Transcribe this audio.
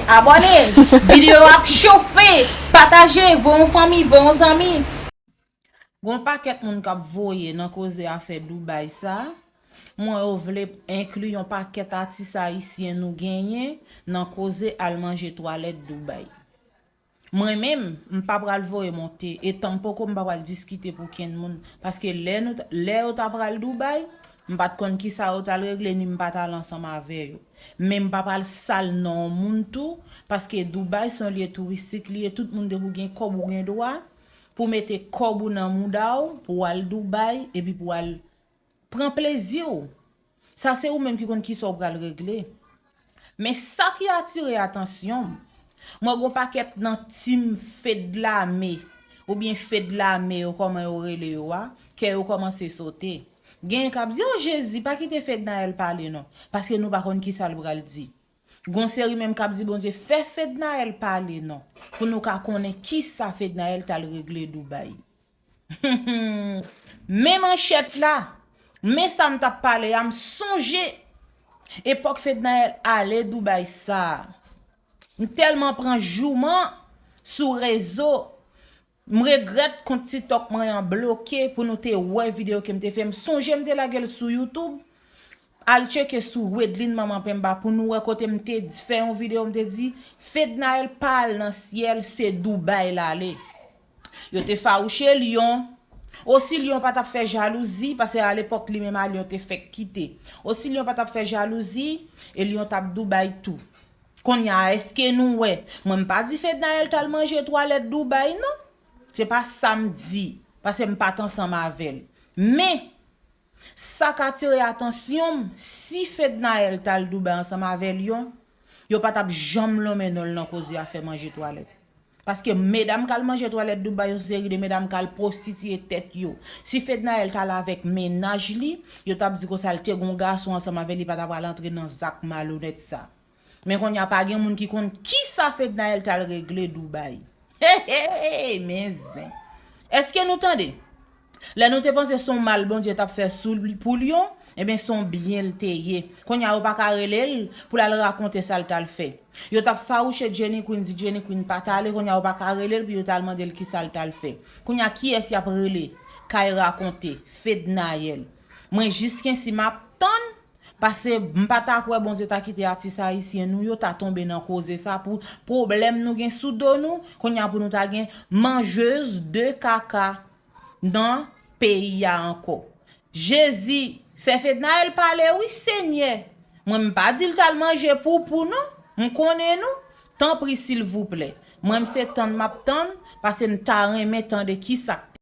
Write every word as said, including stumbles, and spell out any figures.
Abòne, videyo ap chofe, pataje, voye yon fanmi, voye yon zanmi. Gon pakèt moun k ap voye nan koze afè Dubai sa. Mwen yo vle enkli yon pakèt atis ayisyen nou genyen nan koze al manje twalèt Dubai. Mwen menm, m pa pral voye monte, e tanpoko m pa pral diskite pou kenn moun, paske lè nou, lè yo ta pral Dubai, m pa t konn kisa yo t al regle, ni m pa t al ansanm avè yo. Men m pa pral sal non yon moun tou, paske Dubai se yon lye touristik li ye, tout moun depi w gen kòb ou gen dwa pou mete kòb ou nan mouda w, pou w al Dubai, epi pou w al pran plezi w. Sa se ou menm ki konn kisa w pral regle. Men sa ki atire atansyon m, mwen gon pakèt nan team Fedlame, oubyen Fedlame yo, kòman yo rele yo a, kè yo kòmanse sote. Genyen k ap di, "O Jezi, pa kite Fednaelle pale non, paske nou pa konn kisa l pral di." Gon seri menm k ap di, "Bondye, fè Fednaelle pale non, pou nou ka konnen kisa Fednaelle t al regle Dubai." Men manchèt la, men sa m t ap pale a, m sonje epòk Fednaelle ale Dubai sa a. M tèlman pran jouman sou rezo, m regrèt kont TikTok mwen an bloke pou nou te wè videyo ke m te fè. M sonje m te lage l sou YouTube. Al tcheke sou Wedline Manman Penba pou nou wè kote m te di, fè yon videyo, m te di, "Fednaelle pa al nan syèl, se Dubai l ale." Yo te fawouche Lyon. Osi Lyon pa t ap fè jalouzi, paske alepòk li menm a Lyon te fèk kite. Osi Lyon pa t ap fè jalouzi, e Lyon t ap Dubai tou. Kounye a, èske nou wè? Mwen m pa di Fednaelle t al manje twalèt Dubai non. Se pa sa m di, paske m pa t ansanm avè l. Men, sa k atire atansyon m, si Fednaelle t al Dubai ansanm avè Lyon, yo pa t ap janm lonmen non l nan koze afè manje twalèt. Paske medam k al manje twalèt Dubai, yon seri de medam k al pwostitiye tèt yo. Si Fednaelle t al avèk mennaj li, yo t ap di konsa l te gon gason ansanm avè l, li pa ta pral antre nan zak malonèt sa. Men kounye a pa gen moun ki konn kisa Fednaelle t al regle Dubai. Hey, hey, men zen. Èske nou tande? Lè nou te panse se yon mal Bondye t ap fè sou li, pou Lyon, ebyen se yon byen l te ye. Kounye a yo pa ka rele l pou l al rakonte sa l t al fè. Yo t ap fawouche Jenny Queen, di Jenny Queen pa t ale, kounye a yo pa ka rele l pou yo t al mande l kisa l t al fè. Kounye a kiyès y ap rele k al rakonte? Fednaelle. Mwen jiskensi m ap tann, paske m pa ta kwè Bondye ta kite atis ayisyen nou yo ta tonbe nan koze sa pou pwoblèm nou gen sou do nou, kounye a pou nou ta gen manjez de kaka nan peyi a ankò. Jezi, fè Fednaelle pale wi, Senyè. Mwen m pa di l t al manje poupou non. M konnen nou. Tanpri silvouplè. Mwen m se tann m ap tann, paske m ta renmen tande kisa k